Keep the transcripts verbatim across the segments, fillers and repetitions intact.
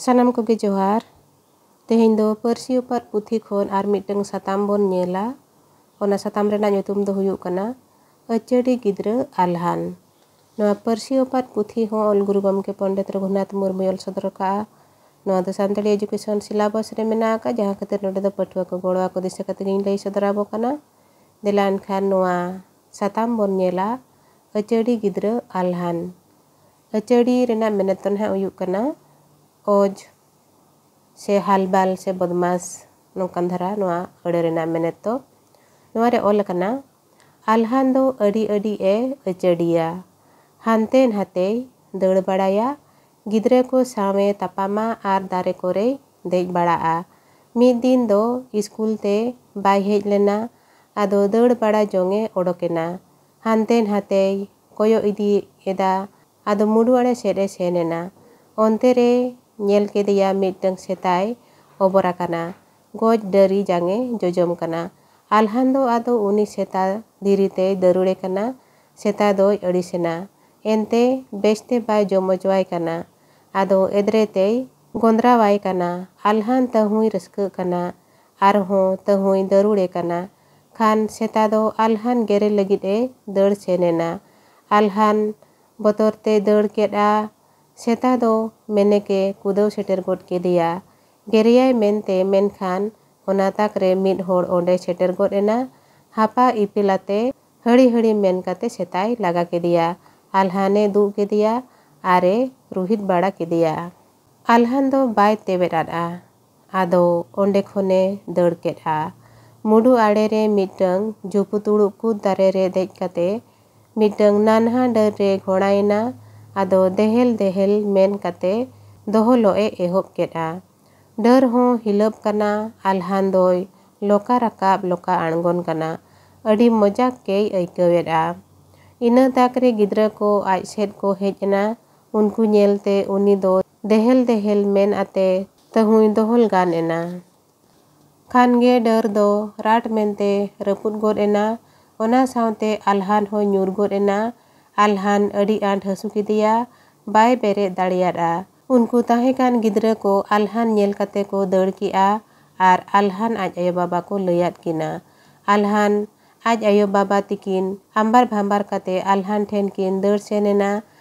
ᱥᱟᱱᱟᱢ ᱠᱚᱜᱮ ᱡᱚᱦᱟᱨ᱾ ᱛᱮᱦᱮᱧ ᱫᱚ ᱯᱟᱹᱨᱥᱤ ᱚᱯᱟᱛ ᱯᱩᱛᱷᱤ ᱠᱷᱚᱱ ᱟᱨ ᱢᱤᱫᱴᱟᱝ ᱥᱟᱛᱟᱢ ᱵᱚᱱ ᱧᱮᱞᱟ᱾ ᱚᱱᱟ ᱥᱟᱛᱟᱢ ᱨᱮᱱᱟᱜ ᱧᱩᱛᱩᱢ ᱫᱚ ᱦᱩᱭᱩᱜ ᱠᱟᱱᱟ ᱟᱹᱪᱟᱹᱲᱤ ᱜᱤᱫᱽᱨᱟᱹ ᱟᱞᱦᱟᱱ᱾ ᱱᱚᱣᱟ ᱯᱟᱹᱨᱥᱤ ᱚᱯᱟᱛ ᱯᱩᱛᱷᱤ ᱦᱚᱸ ᱚᱞ ᱜᱩᱨᱩ ᱜᱚᱢᱠᱮ ᱯᱚᱱᱰᱤᱛ ᱨᱚᱜᱷᱩᱱᱟᱛᱷ ᱢᱩᱨᱢᱩᱭ ᱚᱞ ᱥᱚᱫᱚᱨ ᱟᱠᱟᱫᱼᱟ᱾ ᱱᱚᱣᱟ ᱫᱚ ᱥᱟᱱᱛᱟᱲᱤ ᱮᱡᱩᱠᱮᱥᱚᱱ ᱥᱤᱞᱟᱵᱚᱥ ᱨᱮ ᱢᱮᱱᱟᱜ ᱟᱠᱟᱫ, ᱡᱟᱦᱟᱸ ᱠᱷᱟᱹᱛᱤᱨ ᱱᱚᱰᱮ ᱫᱚ ᱯᱟᱹᱴᱷᱩᱣᱟᱹ ᱠᱚ ᱜᱚᱲᱚ ᱟᱠᱚ ᱫᱤᱥᱟᱹ ᱠᱟᱛᱮ ᱜᱤᱧ ᱞᱟᱹᱭ ᱥᱚᱫᱚᱨ ᱟᱵᱚ ᱠᱟᱱᱟ᱾ ᱫᱮᱞᱟ ᱮᱱᱠᱷᱟᱱ ᱱᱚᱣᱟ ᱥᱟᱛᱟᱢ ᱵᱚᱱ ᱧᱮᱞᱟ, ᱟᱹᱪᱟᱹᱲᱤ ᱜᱤᱫᱽᱨᱟᱹ ᱟᱞᱦᱟᱱ᱾ ᱟᱹᱪᱟᱹᱲᱤ ᱨᱮᱱᱟᱜ ᱢᱮᱱᱮᱛ ᱫᱚ ᱱᱟᱦᱟᱜ ᱦᱩᱭᱩᱜ ᱠᱟᱱᱟ ᱚᱡᱽ ᱥᱮ ᱦᱟᱞᱵᱟᱞ ᱥᱮ ᱵᱚᱫᱢᱟᱥ, ᱱᱚᱝᱠᱟᱱ ᱫᱷᱟᱨᱟ ᱱᱚᱣᱟ ᱟᱹᱲᱟᱹ ᱨᱮᱱᱟᱜ ᱢᱮᱱᱮᱛ ᱫᱚ᱾ ᱱᱚᱣᱟ ᱨᱮ ᱚᱞ ᱟᱠᱟᱱᱟ, ᱟᱞᱦᱟᱱ ᱫᱚ ᱟᱹᱰᱤ ᱟᱹᱰᱤ ᱮ ᱟᱹᱪᱟᱹᱲᱤᱭᱟ᱾ ᱦᱟᱱᱛᱮ ᱱᱟᱛᱮᱭ ᱫᱟᱹᱲ ᱵᱟᱲᱟᱭᱟ, ᱜᱤᱫᱽᱨᱟᱹ ᱠᱚ ᱥᱟᱶᱮ ᱛᱟᱯᱟᱢᱟ ᱟᱨ ᱫᱟᱨᱮ ᱠᱚᱨᱮᱭ ᱫᱮᱡ ᱵᱟᱲᱟᱜᱼᱟ᱾ ᱢᱤᱫ ᱫᱤᱱ ᱫᱚ ᱤᱥᱠᱩᱞ ᱛᱮ ᱵᱟᱭ ᱦᱮᱡ ᱞᱮᱱᱟ, ᱟᱫᱚ ᱫᱟᱹᱲ ᱵᱟᱲᱟ ᱡᱚᱝ ᱮ ᱚᱰᱚᱠ ᱮᱱᱟ᱾ ᱦᱟᱱᱛᱮ ᱱᱟᱛᱮᱭ ᱠᱚᱭᱚᱜ ᱤᱫᱤ ᱮᱫᱟ, ᱟᱫᱚ ᱢᱩᱰᱩ ᱟᱲᱮ ᱥᱮᱫ ᱮ ᱥᱮᱱ ᱮᱱᱟ᱾ ᱚᱱᱛᱮ ᱨᱮ ᱧᱮᱞ ᱠᱮᱫᱮᱭᱟ ᱢᱤᱫᱴᱟᱝ ᱥᱮᱛᱟᱭ ᱚᱵᱚᱨ ᱟᱠᱟᱱᱟ, ᱜᱚᱡ ᱰᱟᱹᱨᱤ ᱡᱟᱝ ᱮ ᱡᱚᱡᱚᱢ ᱠᱟᱱᱟ᱾ ᱟᱞᱦᱟᱱ ᱫᱚ ᱟᱫᱚ ᱩᱱᱤ ᱥᱮᱛᱟ ᱫᱷᱤᱨᱤ ᱛᱮᱭ ᱫᱟᱹᱨᱩᱲᱮ ᱠᱟᱱᱟ᱾ ᱥᱮᱛᱟ ᱫᱚᱭ ᱟᱹᱲᱤᱥ ᱮᱱᱟ, ᱮᱱᱛᱮ ᱵᱮᱥᱛᱮ ᱵᱟᱭ ᱡᱚᱢ ᱚᱪᱚᱣᱟᱭ ᱠᱟᱱᱟ᱾ ᱟᱫᱚ ᱮᱫᱽᱨᱮ ᱛᱮᱭ ᱜᱚᱸᱫᱽᱨᱟᱣᱟᱭ ᱠᱟᱱᱟ᱾ ᱟᱞᱦᱟᱱ ᱛᱟᱹᱦᱩᱭ ᱨᱟᱹᱥᱠᱟᱹᱜ ᱠᱟᱱᱟ, ᱟᱨᱦᱚᱸ ᱛᱟᱹᱦᱩᱭ ᱫᱟᱹᱨᱩᱲᱮ ᱠᱟᱱᱟ᱾ ᱠᱷᱟᱱ ᱥᱮᱛᱟ ᱫᱚ ᱟᱞᱦᱟᱱ ᱜᱮᱨᱮ ᱞᱟᱹᱜᱤᱫ ᱮ ᱫᱟᱹᱲ ᱥᱮᱱ ᱮᱱᱟ᱾ ᱟᱞᱦᱟᱱ ᱵᱚᱛᱚᱨ ᱛᱮᱭ ᱫᱟᱹᱲ ᱠᱮᱫᱼᱟ᱾ ᱥᱮᱛᱟ ᱫᱚ ᱢᱮᱱᱮᱠᱮ ᱠᱩᱫᱟᱹᱣ ᱥᱮᱴᱮᱨ ᱜᱚᱫ ᱠᱮᱫᱮᱭᱟ᱾ ᱜᱮᱨᱮᱭᱟᱭ ᱢᱮᱱᱛᱮ, ᱢᱮᱱᱠᱷᱟᱱ ᱚᱱᱟ ᱛᱟᱠ ᱨᱮ ᱢᱤᱫ ᱦᱚᱲ ᱚᱸᱰᱮ ᱥᱮᱴᱮᱨ ᱜᱚᱫ ᱮᱱᱟ᱾ ᱦᱟᱯᱟ ᱤᱯᱤᱞ ᱟᱛᱮ ᱦᱟᱹᱲᱤ ᱦᱟᱹᱲᱤ ᱢᱮᱱ ᱠᱟᱛᱮ ᱥᱮᱛᱟᱭ ᱞᱟᱜᱟ ᱠᱮᱫᱮᱭᱟ᱾ ᱟᱞᱦᱟᱱᱮ ᱫᱩᱜ ᱠᱮᱫᱮᱭᱟ ᱟᱨᱮ ᱨᱩᱦᱤᱫ ᱵᱟᱲᱟ ᱠᱮᱫᱮᱭᱟ᱾ ᱟᱞᱦᱟᱱ ᱫᱚ ᱵᱟᱭ ᱛᱮᱵᱮᱫ ᱟᱫᱼᱟ᱾ ᱟᱫᱚ ᱚᱸᱰᱮ ᱠᱷᱚᱱᱮ ᱫᱟᱹᱲ ᱠᱮᱫᱼᱟ᱾ ᱢᱩᱰᱩ ᱟᱲᱮ ᱨᱮ ᱢᱤᱫᱴᱟᱹᱝ ᱡᱩᱯᱩ ᱛᱩᱲᱩᱜ ᱠᱩᱫ ᱫᱟᱨᱮ ᱨᱮ ᱫᱮᱡ ᱠᱟᱛᱮ ᱢᱤᱫᱴᱟᱹᱝ ᱱᱟᱱᱦᱟ ᱰᱟᱹᱨ ᱨᱮ ᱜᱷᱚᱬᱟᱭᱮᱱᱟ᱾ ᱟᱫᱚ ᱫᱮᱦᱮᱞ ᱫᱮᱦᱮᱞ ᱢᱮᱱ ᱠᱟᱛᱮ ᱫᱚᱦᱚᱞᱚᱜ ᱮ ᱮᱦᱚᱵ ᱠᱮᱫᱼᱟ᱾ ᱰᱟᱹᱨ ᱦᱚᱸ ᱦᱤᱞᱟᱹᱵ ᱠᱟᱱᱟ᱾ ᱟᱞᱦᱟᱱ ᱫᱚᱭ ᱞᱚᱠᱟ ᱨᱟᱠᱟᱵ ᱞᱚᱠᱟ ᱟᱬᱜᱚᱱ ᱠᱟᱱᱟ᱾ ᱟᱹᱰᱤ ᱢᱚᱡᱟᱠ ᱜᱮᱭ ᱟᱹᱭᱠᱟᱹᱣᱮᱫᱼᱟ᱾ ᱤᱱᱟᱹ ᱛᱟᱠ ᱨᱮ ᱜᱤᱫᱽᱨᱟᱹ ᱠᱚ ᱟᱡ ᱥᱮᱫ ᱠᱚ ᱦᱮᱡ ᱮᱱᱟ᱾ ᱩᱱᱠᱩ ᱧᱮᱞᱛᱮ ᱩᱱᱤ ᱫᱚ ᱫᱮᱦᱮᱞ ᱫᱮᱦᱮᱞ ᱢᱮᱱ ᱟᱛᱮ ᱛᱟᱹᱦᱩᱭ ᱫᱚᱦᱚᱞ ᱜᱟᱱ ᱮᱱᱟ᱾ ᱠᱷᱟᱱ ᱜᱮ ᱰᱟᱹᱨ ᱫᱚ ᱨᱟᱴ ᱢᱮᱱᱛᱮ ᱨᱟᱹᱯᱩᱫ ᱜᱚᱫ ᱮᱱᱟ᱾ ᱚᱱᱟ ᱥᱟᱶᱛᱮ ᱟᱞᱦᱟᱱ ᱦᱚᱸ ᱧᱩᱨ ᱜᱚᱫ ᱮᱱᱟ᱾ ᱟᱞᱦᱟᱱ ᱟᱹᱰᱤ ᱟᱸᱴ ᱦᱟᱹᱥᱩ ᱠᱮᱫᱮᱭᱟ, ᱵᱟᱭ ᱵᱮᱨᱮᱫ ᱫᱟᱲᱮᱭᱟᱫᱼᱟ᱾ ᱩᱱᱠᱩ ᱛᱟᱦᱮᱸ ᱠᱟᱱ ᱜᱤᱫᱽᱨᱟᱹ ᱠᱚ ᱟᱞᱦᱟᱱ ᱧᱮᱞ ᱠᱟᱛᱮ ᱠᱚ ᱫᱟᱹᱲ ᱠᱮᱜᱼᱟ ᱟᱨ ᱟᱞᱦᱟᱱ ᱟᱡ ᱟᱭᱳ ᱵᱟᱵᱟ ᱠᱚ ᱞᱟᱹᱭᱟᱫ ᱠᱤᱱᱟ᱾ ᱟᱞᱦᱟᱱ ᱟᱡ ᱟᱭᱳ ᱵᱟᱵᱟ ᱛᱤᱠᱤᱱ ᱟᱢᱵᱟᱨ ᱵᱷᱟᱢᱵᱟᱨ ᱠᱟᱛᱮ ᱟᱞᱦᱟᱱ ᱴᱷᱮᱱ ᱠᱤᱱ ᱫᱟᱹᱲ ᱥᱮᱱ ᱮᱱᱟ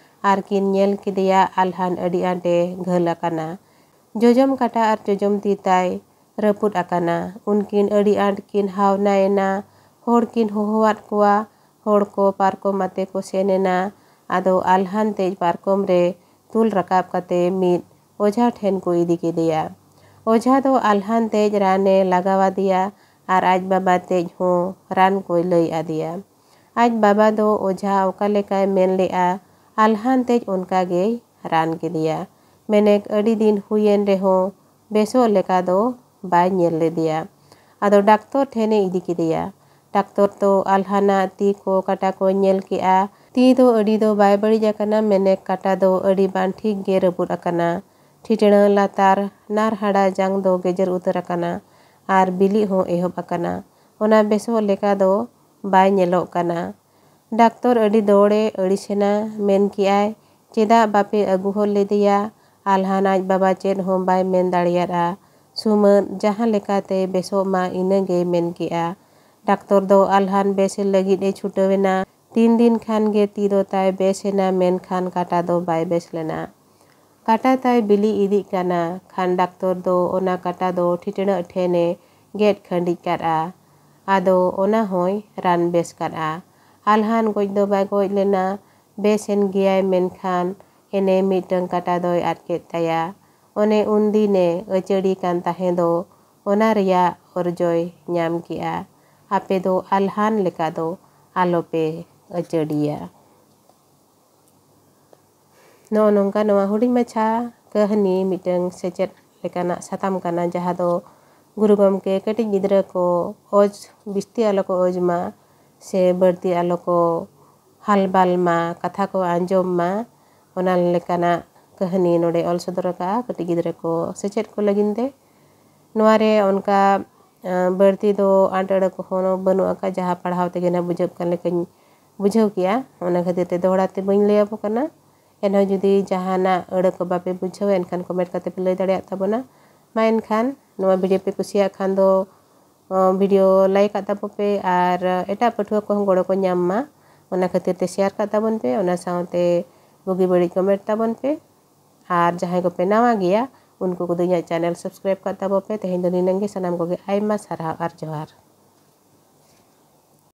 ᱟᱨ ᱠᱤᱱ ᱧᱮᱞ ᱠᱮᱫᱮᱭᱟ ᱟᱞᱦᱟᱱ ᱟᱹᱰᱤ ᱟᱸᱴᱮ ᱜᱷᱟᱹᱞ ᱟᱠᱟᱱᱟ᱾ ᱡᱚᱡᱚᱢ ᱠᱟᱴᱟ ᱟᱨ ᱡᱚᱡᱚᱢ ᱛᱤ ᱛᱟᱭ ᱨᱟᱹᱯᱩᱫ ᱟᱠᱟᱱᱟ᱾ ᱩᱱᱠᱤᱱ ᱟᱹᱰᱤ ᱟᱸᱴ ᱠᱤᱱ ᱦᱟᱣᱱᱟᱭᱮᱱᱟ᱾ ᱦᱚᱲ ᱠᱤᱱ ᱦᱚᱦᱚᱣᱟᱫ ᱠᱚᱣᱟ᱾ ᱦᱚᱲ ᱠᱚ ᱯᱟᱨᱠᱚᱢ ᱟᱛᱮ ᱠᱚ ᱥᱮᱱ ᱮᱱᱟ᱾ ᱟᱫᱚ ᱟᱞᱦᱟᱱ ᱛᱮᱡ ᱯᱟᱨᱠᱚᱢ ᱨᱮ ᱛᱩᱞ ᱨᱟᱠᱟᱵ ᱠᱟᱛᱮ ᱢᱤᱫ ᱚᱡᱷᱟ ᱴᱷᱮᱱ ᱠᱚ ᱤᱫᱤ ᱠᱮᱫᱮᱭᱟ᱾ ᱚᱡᱷᱟ ᱫᱚ ᱟᱞᱦᱟᱱ ᱛᱮᱡ ᱨᱟᱱᱮ ᱞᱟᱜᱟᱣ ᱟᱫᱮᱭᱟ ᱟᱨ ᱟᱡ ᱵᱟᱵᱟ ᱛᱮᱡ ᱦᱚᱸ ᱨᱟᱱ ᱠᱚᱭ ᱞᱟᱹᱭ ᱟᱫᱮᱭᱟ᱾ ᱟᱡ ᱵᱟᱵᱟ ᱫᱚ ᱚᱡᱷᱟ ᱚᱠᱟ ᱞᱮᱠᱟᱭ ᱢᱮᱱ ᱞᱮᱜᱼᱟ, ᱟᱞᱦᱟᱱ ᱛᱮᱡ ᱚᱱᱠᱟ ᱜᱮᱭ ᱨᱟᱱ ᱠᱮᱫᱮᱭᱟ᱾ ᱢᱮᱱᱮᱠ ᱟᱹᱰᱤ ᱫᱤᱱ ᱦᱩᱭᱮᱱ ᱨᱮᱦᱚᱸ ᱵᱮᱥᱚᱜ ᱞᱮᱠᱟ ᱫᱚ ᱵᱟᱭ ᱧᱮᱞ ᱞᱮᱫᱮᱭᱟ᱾ ᱟᱫᱚ ᱰᱟᱠᱛᱚᱨ ᱴᱷᱮᱱᱮ ᱤᱫᱤ ᱠᱮᱫᱮᱭᱟ᱾ ᱰᱟᱠᱛᱚᱨ ᱫᱚ ᱟᱞᱦᱟᱱᱟᱜ ᱛᱤ ᱠᱚ ᱠᱟᱴᱟ ᱠᱚ ᱧᱮᱞ ᱠᱮᱜᱼᱟ᱾ ᱛᱤ ᱫᱚ ᱟᱹᱰᱤ ᱫᱚ ᱵᱟᱭ ᱵᱟᱹᱲᱤᱡ ᱟᱠᱟᱱᱟ, ᱢᱮᱱᱮᱠ ᱠᱟᱴᱟ ᱫᱚ ᱟᱹᱰᱤ ᱵᱟᱝ ᱴᱷᱤᱠ ᱜᱮ ᱨᱟᱹᱯᱩᱫ ᱟᱠᱟᱱᱟ᱾ ᱴᱷᱤᱴᱲᱟᱹ ᱞᱟᱛᱟᱨ ᱱᱟᱨ ᱦᱟᱲᱟ ᱡᱟᱝ ᱫᱚ ᱜᱮᱡᱮᱨ ᱩᱛᱟᱹᱨ ᱟᱠᱟᱱᱟ ᱟᱨ ᱵᱤᱞᱤᱜ ᱦᱚᱸ ᱮᱦᱚᱵ ᱟᱠᱟᱱᱟ᱾ ᱚᱱᱟ ᱵᱮᱥᱚᱜ ᱞᱮᱠᱟ ᱫᱚ ᱵᱟᱭ ᱧᱮᱞᱚᱜ ᱠᱟᱱᱟ᱾ ᱰᱟᱠᱛᱚᱨ ᱟᱹᱰᱤ ᱫᱚᱲᱮ ᱟᱹᱲᱤᱥᱮᱱᱟ, ᱢᱮᱱ ᱠᱮᱜᱼᱟᱭ, "ᱪᱮᱫᱟᱜ ᱵᱟᱯᱮ ᱟᱹᱜᱩ ᱦᱚᱫ ᱞᱮᱫᱮᱭᱟ?" ᱟᱞᱦᱟᱱ ᱟᱡ ᱵᱟᱵᱟ ᱪᱮᱫ ᱦᱚᱸ ᱵᱟᱭ ᱢᱮᱱ ᱫᱟᱲᱮᱭᱟᱫᱼᱟ᱾ ᱥᱩᱢᱟᱹᱫ ᱡᱟᱦᱟᱸ ᱞᱮᱠᱟᱛᱮ ᱵᱮᱥᱚᱜ ᱢᱟ ᱤᱱᱟᱹ ᱜᱮᱭ ᱢᱮᱱ ᱠᱮᱜᱼᱟ᱾ ᱰᱟᱠᱛᱚᱨ ᱫᱚ ᱟᱞᱦᱟᱱ ᱵᱮᱥ ᱞᱟᱹᱜᱤᱫ ᱮ ᱪᱷᱩᱴᱟᱹᱣ ᱮᱱᱟ᱾ ᱛᱤᱱ ᱫᱤᱱ ᱠᱷᱟᱱ ᱜᱮ ᱛᱤ ᱫᱚ ᱛᱟᱭ ᱵᱮᱥ ᱮᱱᱟ, ᱢᱮᱱᱠᱷᱟᱱ ᱠᱟᱴᱟ ᱫᱚ ᱵᱟᱭ ᱵᱮᱥ ᱞᱮᱱᱟ᱾ ᱠᱟᱴᱟ ᱛᱟᱭ ᱵᱤᱞᱤ ᱤᱫᱤᱜ ᱠᱟᱱᱟ ᱠᱷᱟᱱ ᱰᱟᱠᱛᱚᱨ ᱫᱚ ᱚᱱᱟ ᱠᱟᱴᱟ ᱫᱚ ᱴᱷᱤᱴᱲᱟᱹᱜ ᱴᱷᱮᱱᱮ ᱜᱮᱫ ᱠᱷᱟᱹᱱᱰᱤᱡ ᱠᱟᱫᱼᱟ᱾ ᱟᱫᱚ ᱚᱱᱟ ᱦᱚᱸᱭ ᱨᱟᱱ ᱵᱮᱥ ᱠᱟᱫᱼᱟ᱾ ᱟᱞᱦᱟᱱ ᱜᱚᱡ ᱫᱚ ᱵᱟᱭ ᱜᱚᱡ ᱞᱮᱱᱟ, ᱵᱮᱥ ᱮᱱ ᱜᱮᱭᱟᱭ, ᱢᱮᱱᱠᱷᱟᱱ ᱮᱱᱮ ᱢᱤᱫᱴᱟᱝ ᱠᱟᱴᱟ ᱫᱚᱭ ᱟᱫ ᱠᱮᱫ ᱛᱟᱭᱟ᱾ ᱚᱱᱮ ᱩᱱᱫᱤᱱᱮ ᱟᱹᱪᱟᱹᱲᱤ ᱠᱟᱱ ᱛᱟᱦᱮᱸ ᱫᱚ, ᱚᱱᱟ ᱨᱮᱭᱟᱜ ᱚᱨᱡᱚᱭ ᱧᱟᱢ ᱠᱮᱜᱼᱟ᱾ ᱟᱯᱮ ᱫᱚ ᱟᱞᱦᱟᱱ ᱞᱮᱠᱟ ᱫᱚ ᱟᱞᱚᱯᱮ ᱟᱹᱪᱟᱹᱲᱤᱭᱟ᱾ ᱱᱚᱜᱼᱚ ᱱᱚᱝᱠᱟ ᱱᱚᱣᱟ ᱦᱩᱰᱤᱧ ᱢᱟᱪᱷᱟ ᱠᱟᱹᱦᱱᱤ ᱢᱤᱫᱴᱟᱝ ᱥᱮᱪᱮᱫ ᱞᱮᱠᱟᱱᱟᱜ ᱥᱟᱛᱟᱢ ᱠᱟᱱᱟ, ᱡᱟᱦᱟᱸ ᱫᱚ ᱜᱩᱨᱩ ᱜᱚᱢᱠᱮ ᱠᱟᱹᱴᱤᱡ ᱜᱤᱫᱽᱨᱟᱹ ᱠᱚ ᱚᱡᱽ ᱵᱤᱥᱛᱤ ᱟᱞᱚ ᱠᱚ ᱚᱡᱽ ᱢᱟ ᱥᱮ ᱵᱟᱹᱲᱛᱤ ᱟᱞᱚ ᱠᱚ ᱦᱟᱞᱵᱟᱞ ᱢᱟ, ᱠᱟᱛᱷᱟ ᱠᱚ ᱟᱸᱡᱚᱢ ᱢᱟ, ᱚᱱᱟ ᱞᱮᱠᱟᱱᱟᱜ ᱠᱟᱹᱦᱱᱤ ᱱᱚᱰᱮ ᱚᱞ ᱥᱚᱫᱚᱨ ᱟᱠᱟᱫᱼᱟ ᱠᱟᱹᱴᱤᱡ ᱜᱤᱫᱽᱨᱟᱹ ᱠᱚ ᱥᱮᱪᱮᱫ ᱠᱚ ᱞᱟᱹᱜᱤᱫ ᱛᱮ᱾ ᱱᱚᱣᱟ ᱨᱮ ᱚᱱᱠᱟ, ᱟᱸ, ᱵᱟᱹᱲᱛᱤ ᱫᱚ ᱟᱸᱴ ᱟᱹᱲᱟᱹ ᱠᱚᱦᱚᱸ ᱵᱟᱹᱱᱩᱜ ᱟᱠᱟᱫ, ᱡᱟᱦᱟᱸ ᱯᱟᱲᱦᱟᱣ ᱛᱮᱜᱮ ᱱᱟᱜ ᱵᱩᱡᱷᱟᱹᱜ ᱠᱟᱱ ᱞᱮᱠᱟᱧ ᱵᱩᱡᱷᱟᱹᱣ ᱠᱮᱜᱼᱟ᱾ ᱚᱱᱟ ᱠᱷᱟᱹᱛᱤᱨ ᱛᱮ ᱫᱚᱦᱲᱟ ᱛᱮ ᱵᱟᱹᱧ ᱞᱟᱹᱭ ᱟᱵᱚ ᱠᱟᱱᱟ᱾ ᱮᱱᱦᱚᱸ ᱡᱩᱫᱤ ᱡᱟᱦᱟᱱᱟᱜ ᱟᱹᱲᱟᱹ ᱠᱚ ᱵᱟᱯᱮ ᱵᱩᱡᱷᱟᱹᱣᱟ, ᱮᱱᱠᱷᱟᱱ ᱠᱚᱢᱮᱱᱴ ᱠᱟᱛᱮ ᱯᱮ ᱞᱟᱹᱭ ᱫᱟᱲᱮᱭᱟᱜ ᱛᱟᱵᱚᱱᱟ᱾ ᱢᱟ ᱮᱱᱠᱷᱟᱱ ᱱᱚᱣᱟ ᱵᱷᱤᱰᱤᱭᱳ ᱯᱮ ᱠᱩᱥᱤᱭᱟᱜ ᱠᱷᱟᱱ ᱫᱚ ᱵᱷᱤᱰᱤᱭᱳ ᱞᱟᱭᱤᱠ ᱟᱜ ᱛᱟᱵᱚ ᱯᱮ ᱟᱨ ᱮᱴᱟᱜ ᱯᱟᱹᱴᱷᱩᱣᱟᱹ ᱠᱚᱦᱚᱸ ᱜᱚᱲᱚ ᱠᱚ ᱧᱟᱢ ᱢᱟ, ᱚᱱᱟ ᱠᱷᱟᱹᱛᱤᱨ ᱛᱮ ᱥᱮᱭᱟᱨ ᱠᱟᱜ ᱛᱟᱵᱚᱱ ᱯᱮ᱾ ᱚᱱᱟ ᱥᱟᱶᱛᱮ ᱵᱩᱜᱤ ᱵᱟᱹᱲᱤᱡ ᱠᱚᱢᱮᱱᱴ ᱛᱟᱵᱚᱱ ᱯᱮ᱾ ᱟᱨ ᱡᱟᱦᱟᱸᱭ ᱠᱚᱯᱮ ᱱᱟᱣᱟ ᱜᱮᱭᱟ, ᱩᱱᱠᱩ ᱠᱚᱫᱚ ᱤᱧᱟᱹᱜ ᱪᱮᱱᱮᱞ ᱥᱟᱵᱥᱠᱨᱟᱭᱤᱵ ᱠᱟᱜ ᱛᱟᱵᱚ ᱯᱮ᱾ ᱛᱮᱦᱮᱧ ᱫᱚ ᱱᱤᱱᱟᱹᱝ ᱜᱮ᱾ ᱥᱟᱱᱟᱢ ᱠᱚᱜᱮ ᱟᱭᱢᱟ ᱥᱟᱨᱦᱟᱣ ᱟᱨ ᱡᱚᱦᱟᱨ᱾